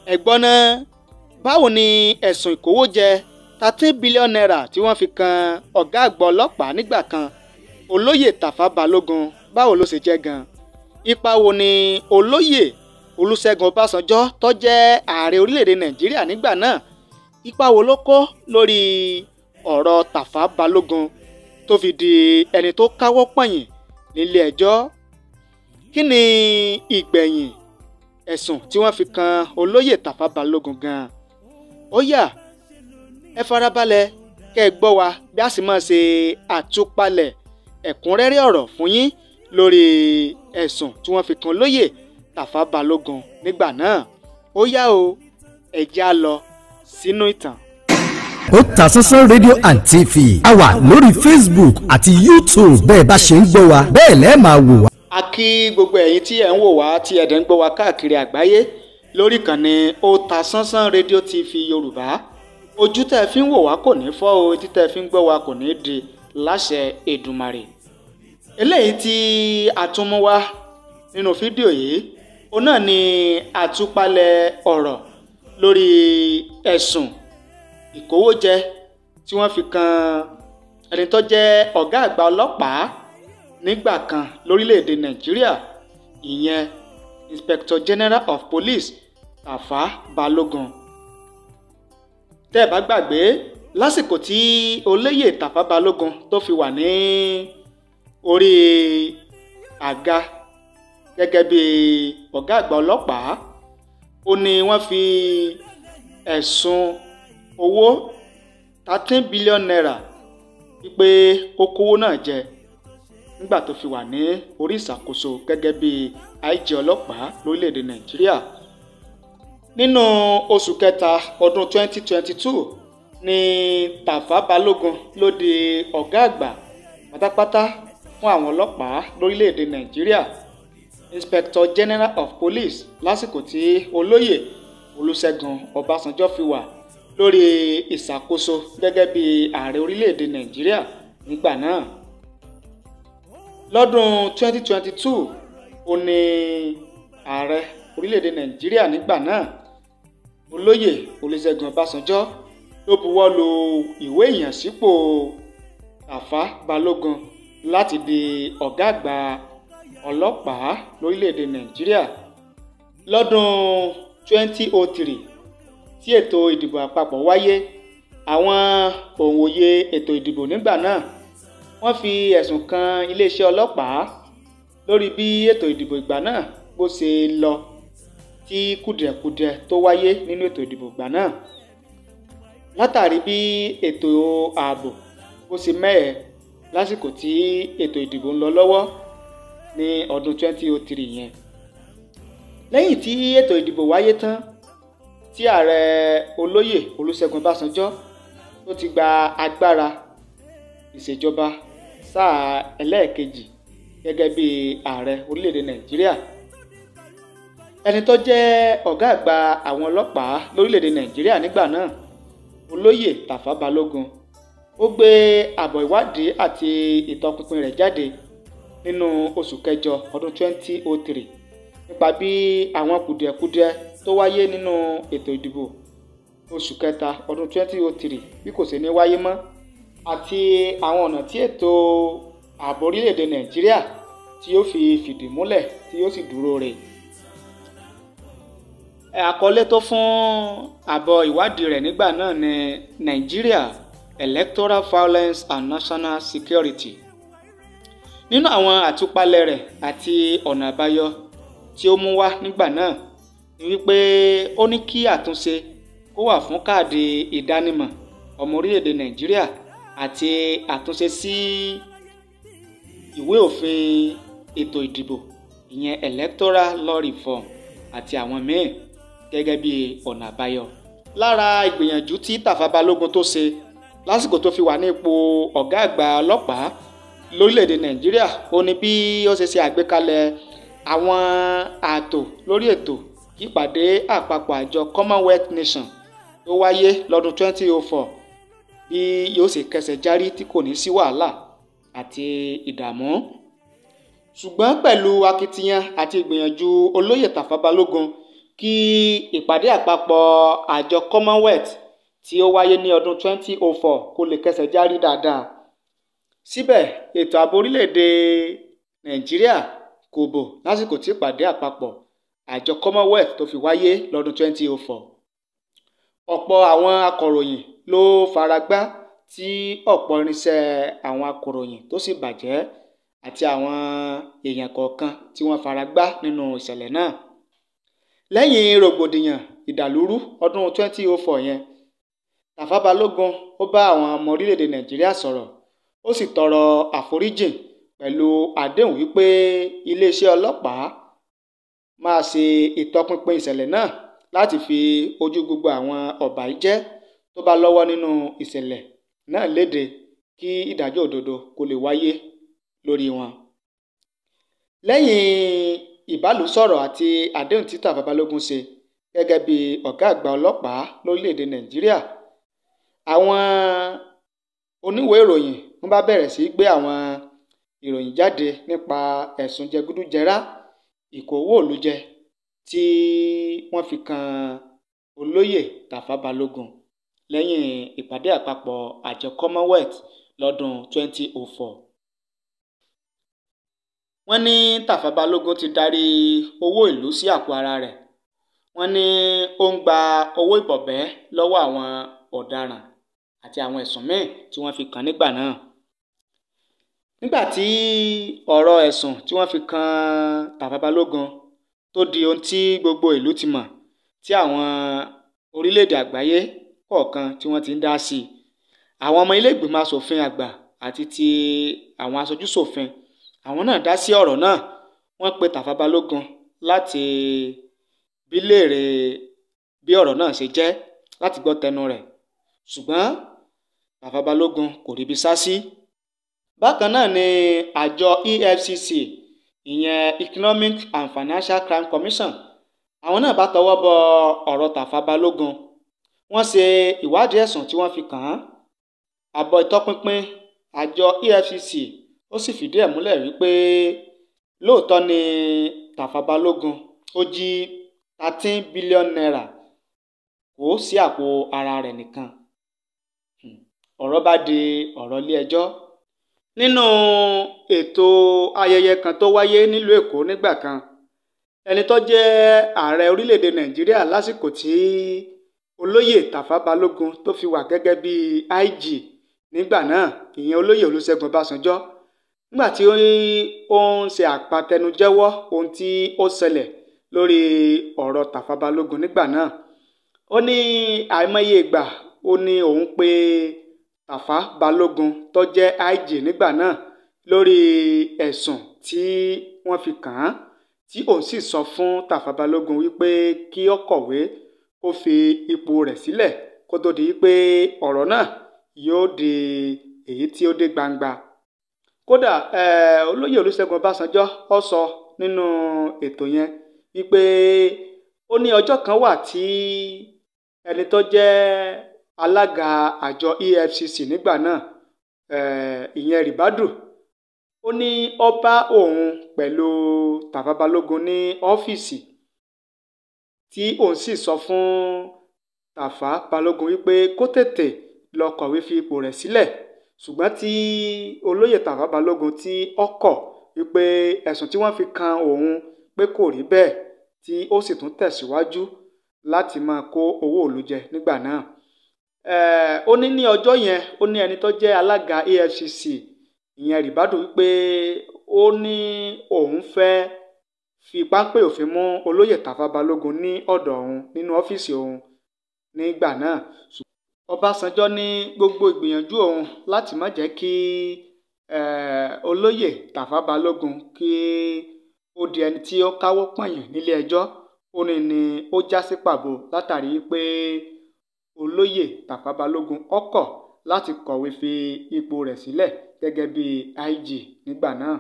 Ẹ gbọ́ ná, báwo ni ẹ̀sùn ìkówójẹ 13 billion naira tí wọ́n fi kan ọ̀gá àgbà ọlọ́pàá nígbà kan, Olóyè Tàfá Balógun, báwo ló ṣe jẹ́ gan? Ipa wo ni Olóyè Olúṣẹ́gun Ọbásanjọ́ tó jẹ́ ààrẹ orílẹ̀-èdè Nàìjíríà nígbà náà, ipa wo ló kó lórí ọ̀rọ̀ Tàfá Balógun tó fi di ẹni tó káwọ́ pọ̀nyìn nílé ẹjọ́? Kí ni ìgbẹ̀yìn ẹ̀sùn tí wọ́n fi kan Olóyè Tàfá Balógun gan? Ó yá, ẹ farabalẹ̀ kẹ́ ẹ gbọ́ wa bí a sì máa ṣe àtúpalẹ̀ ẹ̀kúnrẹ́rẹ́ ọ̀rọ̀ fún yín lórí ẹ̀sùn tí wọ́n fi kan Olóyè Tàfá Balógun nígbà náà. Ó yá o, ẹ já lọ sínú ìtàn. Otasansan rédíò and TV, a wà lórí Facebook àti YouTube. Bẹ́ẹ̀ bá ṣe ń gbọ́ wa, bẹ́ẹ̀ lẹ́ẹ̀ máa wò wá. A kí gbogbo ẹ̀yin tí ẹ̀ ń wò wá, tí ẹ̀ dẹ̀ ń gbọ́ wa káàkiri àgbáyé lórí ìkànnì Otasansan rédíò TV Yorùbá. Ojú tẹ́ ẹ fi ń wò wá kò ní fọ́ o, etí tẹ́ ẹ fi ń gbọ́ wa kò ní di láṣẹ Èdùmàrè. Eléyìí tí a tún mú wá nínú fídíò yìí, òun náà ni àtúpalẹ̀ ọ̀rọ̀ lórí ẹ̀sùn ìkówójẹ tí wọ́n fi kan ẹni tó jẹ́ ọ̀gá àgbà ọlọ́pàá nígbà kan lórílẹ̀‐èdè Nàìjíríà, ìyẹn Inspector General of Police Tàfá Balógun. Tẹ́ ẹ bá gbàgbé, lásìkò tí Olóyè Tàfá Balógun tó fi wà ní orí àga gẹ́gẹ́ bí ọ̀gá àgbà ọlọ́pàá, ó ní wọ́n fi ẹ̀sùn owó 13 billion naira wípé ó kówó náà jẹ nígbà tó fi wà ní orí ìṣàkóso gẹ́gẹ́ bí IG ọlọ́pàá lórílẹ̀‐èdè Nàìjíríà. Nínú oṣù kẹta ọdún 2022 ni Tàfá Balógun ló di ọ̀gá àgbà pátápátá fún àwọn ọlọ́pàá lórílẹ̀‐èdè Nàìjíríà, Inspector General of Police, lásìkò tí Olóyè Olúṣẹ́gun Ọbásanjọ́ fi wà lórí ìṣàkóso gẹ́gẹ́ bí ààrẹ orílẹ̀-èdè Nàìjíríà nígbà náà. Lọ́dún 2022, ó ní ààrẹ orílẹ̀-èdè Nàìjíríà nígbà náà, Olóyè Olúṣẹ́gun Ọbásanjọ́, ló buwọ́ lu ìwé ìyànsípò Tàfá Balógun láti di ọ̀gá àgbà ọlọ́pàá lórílẹ̀-èdè Nàìjíríà. Lọ́dún 2003 tí ètò ìdìbò àpapọ̀ wáyé, àwọn òǹwòye ètò ìdìbò nígbà náà wọ́n fi ẹ̀sùn kan iléeṣẹ́ ọlọ́pàá lórí bí ètò ìdìbò ìgbà náà bó ṣe lọ, tí kùdìẹ̀kudiẹ tó wáyé nínú ètò ìdìbò ìgbà náà, látàrí bí ètò ààbò bó ṣe mẹ́hẹ lásìkò tí ètò ìdìbò ń lọ lọ́wọ́ ní ọdún 2003 yẹn. Lẹ́yìn tí ètò ìdìbò wáyé tán, tí ààrẹ Olóyè Olúṣẹ́gun Ọbásanjọ́ tó ti gba agbára ìṣèjọba sáà ẹlẹ́ẹ̀kejì gẹ́gẹ́ bí ààrẹ orílẹ̀-èdè Nàìjíríà, ẹni tó jẹ́ ọ̀gá àgbà àwọn ọlọ́pàá lórílẹ̀-èdè Nàìjíríà nígbà náà, Olóyè Tàfá Balógun, ó gbé àbọ̀ ìwádìí àti ìtọpinpin rẹ̀ jáde nínú oṣù kẹjọ ọdún 2003 nípa bí àwọn kùdìẹ̀kudiẹ tó wáyé nínú ètò ìdìbò oṣù kẹta ọdún 2003 bí kò ṣe ní wáyé mọ́, àti àwọn ọ̀nà tí ètò ààbò orílẹ̀-èdè Nàìjíríà tí yóò fi fìdí múlẹ̀ tí yóò sì dúró re. Àkọlé tó fún àbọ̀ ìwádìí rẹ̀ nígbà náà ni Nigeria Electoral Violence and National Security. Nínú àwọn àtúpalẹ̀ rẹ̀ àti ọ̀nà àbáyọ tí ó mú wá nígbà náà ni wípé ó ní kí àtúnṣe kó wà fún káàdì ìdánimọ̀ ọmọ orílẹ̀-èdè Nàìjíríà àti àtúnṣe sí ìwé òfin ètò ìdìbò, ìyẹn Electoral Law Reform, àti àwọn míì gẹ́gẹ́ bí ọ̀nà àbáyọ. Lára ìgbìyànjú tí Tàfá Balógun tó ṣe lásìkò tó fi wà ní ipò ọ̀gá àgbà ọlọ́pàá lórílẹ̀‐èdè Nàìjíríà, ó ní bí ó ṣe ṣe àgbékalẹ̀ àwọn ààtò lórí ètò ìpàdé àpapọ̀ àjọ Commonwealth Nation tó wáyé lọ́dún 2004 bí yóò ṣe kẹsẹ̀ járí tí kò ní sí wàhálà àti ìdààmú. Ṣùgbọ́n pẹ̀lú akitiyan àti ìgbìyànjú olóyè Tàfá Balógun Kí ìpàdé àpapọ̀ àjọ Commonwealth tí ó wáyé ní ọdún 2004 kó lè kẹsẹ̀ járí dáadáa. Síbẹ̀, ètò ààbò orílẹ̀-èdè Nàìjíríà kò bò lásìkò tí ìpàdé àpapọ̀ àjọ Commonwealth tó fi wáyé lọ́dún 2004. Ọ̀pọ̀ àwọn akọ̀ròyìn ló faragbá tí ọ̀pọ̀ irinṣẹ́ àwọn akọ̀ròyìn tó sì bàjẹ́ àti àwọn èèyàn kọ̀ọ̀kan tí wọ́n faragbá nínú ìṣẹ̀lẹ̀ náà. Lẹ́yìn rògbòdìyàn ìdàlúrú ọdún 2004 yẹn, Tafa Balógun ó bá àwọn ọmọ orílẹ̀-èdè Nàìjíríà sọ̀rọ̀, ó sì tọrọ àforíjìn pẹ̀lú àdéhùn wípé iléeṣẹ́ ọlọ́pàá máa ṣe ìtọpinpin ìṣẹ̀lẹ̀ náà láti fi ojú gbogbo àwọn ọ̀bàyéjẹ́ tó bá lọ́wọ́ nínú ìṣẹ̀lẹ̀ náà léde kí ìdájọ́ òdodo kó lè wáyé lórí wọn. Lẹ́yìn ìbálòsọ̀rọ̀ àti àdéhùn tí Tafa Balógun ṣe gẹ́gẹ́ bí ọ̀gá àgbà ọlọ́pàá lórílẹ̀‐èdè Nàìjíríà, àwọn oníwèé ìròyìn wọ́n bá bẹ̀rẹ̀ sí í gbé àwọn ìròyìn jáde nípa ẹ̀sùn jẹgúdújẹrá, ìkówó ìlú jẹ tí wọ́n fi kan olóyè Tafa Balógun lẹ́yìn ìpàdé àpapọ̀ àjọ Commonwealth lọ́dún 2004. Wọ́n ní Tafa Balógun ti darí owó ìlú sí àpò ara rẹ̀. Wọ́n ní ó ń gba owó ìbọ̀bẹ́ lọ́wọ́ àwọn ọ̀daràn àti àwọn ẹ̀sùn míì tí wọ́n fi kàn nígbà náà. Nígbà tí ọ̀rọ̀ ẹ̀sùn tí wọ́n fi kan Tafa Balógun tó di ohun tí gbogbo ìlú ti mọ̀, tí àwọn orílẹ̀-èdè àgbáyé kọ̀ọ̀kan tí wọ́n ti ń dá sí i, àwọn ọmọ ilé ìgbìmọ̀ asòfin àgbà àti ti àwọn aṣojúṣòfin, àwọn náà dá sí ọ̀rọ̀ náà. Wọ́n pe Tafa Balógun láti bi léèrè bí ọ̀rọ̀ náà ṣe jẹ́ láti gbọ́ tẹnu rẹ̀, ṣùgbọ́n Tafa Balógun kò ríbi sá sí. Bákan náà ni àjọ EFCC, ìyẹn Economic and Financial Crime Commission, àwọn náà bá tọwọ́ bọ ọ̀rọ̀ Tafa Balógun. Wọ́n ṣe ìwádìí ẹ̀sùn tí wọ́n fi kàn án. Àbọ̀ ìtọpinpin àjọ EFCC ó sì fìdí ẹ̀ múlẹ̀ wípé lóòótọ́ ni Tafa Balógun ó jí 13 billion naira kó sí àpò ara rẹ̀ nìkan. Ọ̀rọ̀ bá di ọ̀rọ̀ ilé ẹjọ́. Nínú ètò ayẹyẹ kan tó wáyé nílùú Èkó nígbà kan, ẹni tó jẹ́ ààrẹ orílẹ̀-èdè Nàìjíríà lásìkò tí olóyè Tafa Balógun tó fi wà gẹ́gẹ́ bí IG nígbà náà, ìyẹn olóyè Olúṣẹ́gun Ọbásanjọ́, nígbà tí ó ń ṣe àpatẹnujẹ́wọ́ ohun tí ó ṣẹlẹ̀ lórí ọ̀rọ̀ Tafa Balógun nígbà náà, ó ní àìmọye ìgbà ó ní òun pé Tafa Balógun tó jẹ́ IG nígbà náà lórí ẹ̀sùn tí wọ́n fi kàn án, tí òun sì sọ fún Tafa Balógun wípé kí ó kọ̀wé kó fi ipò rẹ̀ sílẹ̀ kó tó di pé ọ̀rọ̀ náà yóò di èyí tí ó dé gbangba. Kódà olóyè Olúṣẹ́gun Ọbásanjọ́ ó sọ nínú ètò yẹn wípé ó ní ọjọ́ kan wà tí ẹni tó jẹ́ alága àjọ EFCC nígbà náà, ìyẹn Ribadu, ó ní ó bá òun pẹ̀lú Tafa Balógun ní ọ́fíìsì, tí òun sì sọ fún Tafa Balógun wípé kó tètè lọ kọ̀wé fi ipò rẹ̀ sílẹ̀, ṣùgbọ́n tí olóyè Tafa Balógun tí ó kọ̀ wípé ẹ̀sùn tí wọ́n fi kan òun pé kò rí bẹ́ẹ̀, tí ó sì tún tẹ̀síwájú láti máa kó owó ìlú jẹ nígbà náà. Ó ní ní ọjọ́ yẹn, ó ní ẹni tó jẹ́ alága EFCC, ìyẹn Ribadu, wípé ó ní òun fẹ́ fi páńpẹ́ òfin mú olóyè Tafa Balógun ní ọ̀dọ̀ òun nínú ọ́fíìsì òun nígbà náà. Ọbásanjọ́ ní gbogbo ìgbìyànjú òun láti má jẹ́ kí olóyè Tafa Balógun kí ó di ẹni tí ó káwọ́ pọ̀nyìn nílé ẹjọ́, ó ní ni ó já sí pàbó látàrí pé olóyè Tafa Balógun ọkọ̀ láti kọ̀wé fi ipò rẹ̀ sílẹ̀ gẹ́gẹ́ bí IG nígbà náà.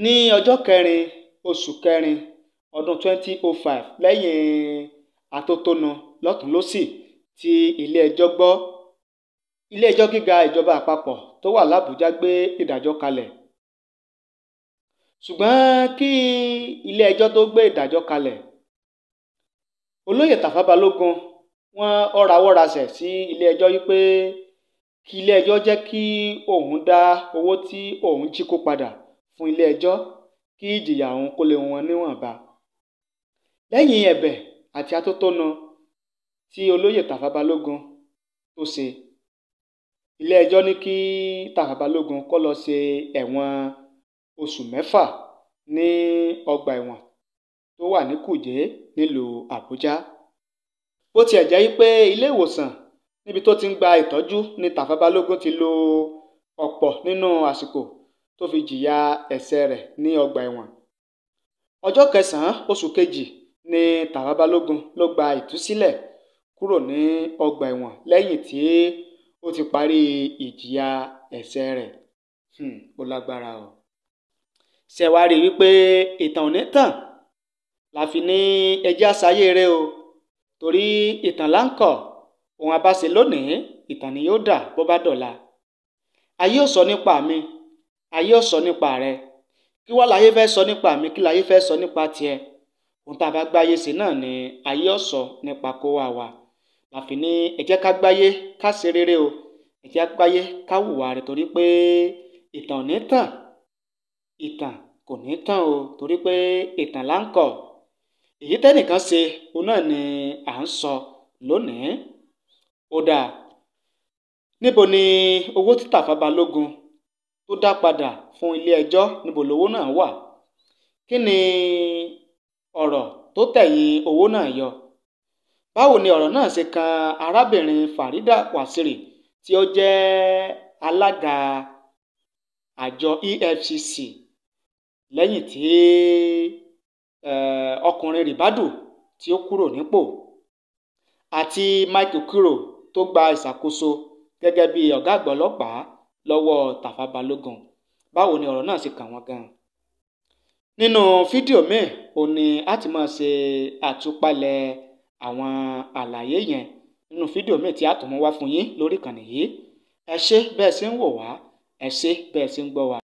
Ní ọjọ́ kẹrin oṣù kẹrin ọdún 2005, lẹ́yìn atótónu lọ́tùn-ún-lósì tí ilé-ẹjọ́ gbọ́, ilé-ẹjọ́ gíga ìjọba àpapọ̀ tó wà l'Ábùjá gbé ìdájọ́ kalẹ̀. Ṣùgbọ́n kí ilé-ẹjọ́ tó gbé ìdájọ́ kalẹ̀, Olóyè Tàfá Balógun wọ́n ọ̀rawọ́rasẹ̀ sí ilé ẹjọ́ wípé kí ilé ẹjọ́ jẹ́ kí òun dá owó tí òun jí kó padà fún ilé ẹjọ́ kí ìjìyà òun kó lè wọn níwọ̀nba. Lẹ́yìn ẹ̀bẹ̀ àti atótónu tí olóyè Tàfá Balógun tó ṣe, ilé ẹjọ́ ní kí Tàfá Balógun kó lọ ṣe ẹ̀wọ̀n oṣù 6 ní ọgbà ẹ̀wọ̀n tó wà ní Kùjé nílùú Àbújá. Bó tiẹ̀ jẹ́ pé ilé ìwòsàn níbi tó ti ń gba ìtọ́jú ní Tàfá Balógun ti lo ọ̀pọ̀ nínú àsìkò tó fi jìyà ẹ̀ṣẹ̀ rẹ̀ ní ọgbà ẹ̀wọ̀n. Ọjọ́ 9 oṣù kejì ní Tàfá Balógun ló gba ìtúsílẹ̀ kúrò ní ọgbà ẹ̀wọ̀n lẹ́yìn tí ó ti parí ìjìyà ẹ̀ṣẹ̀ rẹ̀. Ó lágbára o. Ṣé wàá rí i wípé ìtàn ò ní tàn la fi ní ẹjẹ́ àṣàyè rẹ o, torí ìtàn là ń kọ̀, ohun abáṣe lónìí ìtàn ni yóò dà bó bá dọ̀la. Ayé ò sọ nípa mi, ayé ò sọ nípa rẹ. Kí wá láyé fẹ́ sọ nípa mi, kí láyé fẹ́ sọ nípa tiẹ̀? Ohun tá a bá gbáyé ṣe náà ni ayé ò sọ nípa kó wá wa. La fi ní ẹ jẹ́ ká gbáyé ká ṣe rere o, ẹ jẹ́ ká gbáyé ká hùwà rẹ̀, torí pé ìtàn ò ní tàn, ìtàn kò ní tàn o, torí pé ìtàn là ń kọ̀. Èyí tẹ́nìkan ṣe òun náà ni à ń sọ lónìí. Ó dáa, níbo ni owó tí Tàfá Balógun tó dá padà fún ilé ẹjọ́, níbo lowó náà wà? Kí ni ọ̀rọ̀ tó tẹ̀yìn owó náà yọ? Báwo ni ọ̀rọ̀ náà ṣe kan arábìnrin Farida Wasiri tí ó jẹ́ alága àjọ EFCC lẹ́yìn tí ọkùnrin Ribadu tí ó kúrò nípò, àti Mike Okiro tó gba ìṣàkóso gẹ́gẹ́ bí ọ̀gá àgbà ọlọ́pàá lọ́wọ́ Tàfá Balógun? Báwo ni ọ̀rọ̀ náà ṣe kàn wọ́n gan-an? Nínú fídíò míì ò ní a ti máa ṣe àtúpalẹ̀ àwọn àlàyé yẹn nínú fídíò míì tí a tún mú wá fún yín lórí ìkànnì yìí. Ẹ ṣé bẹ́ẹ̀ ṣe ń wò wá, ẹ ṣé bẹ́ẹ̀ ṣe ń gbọ́ wá.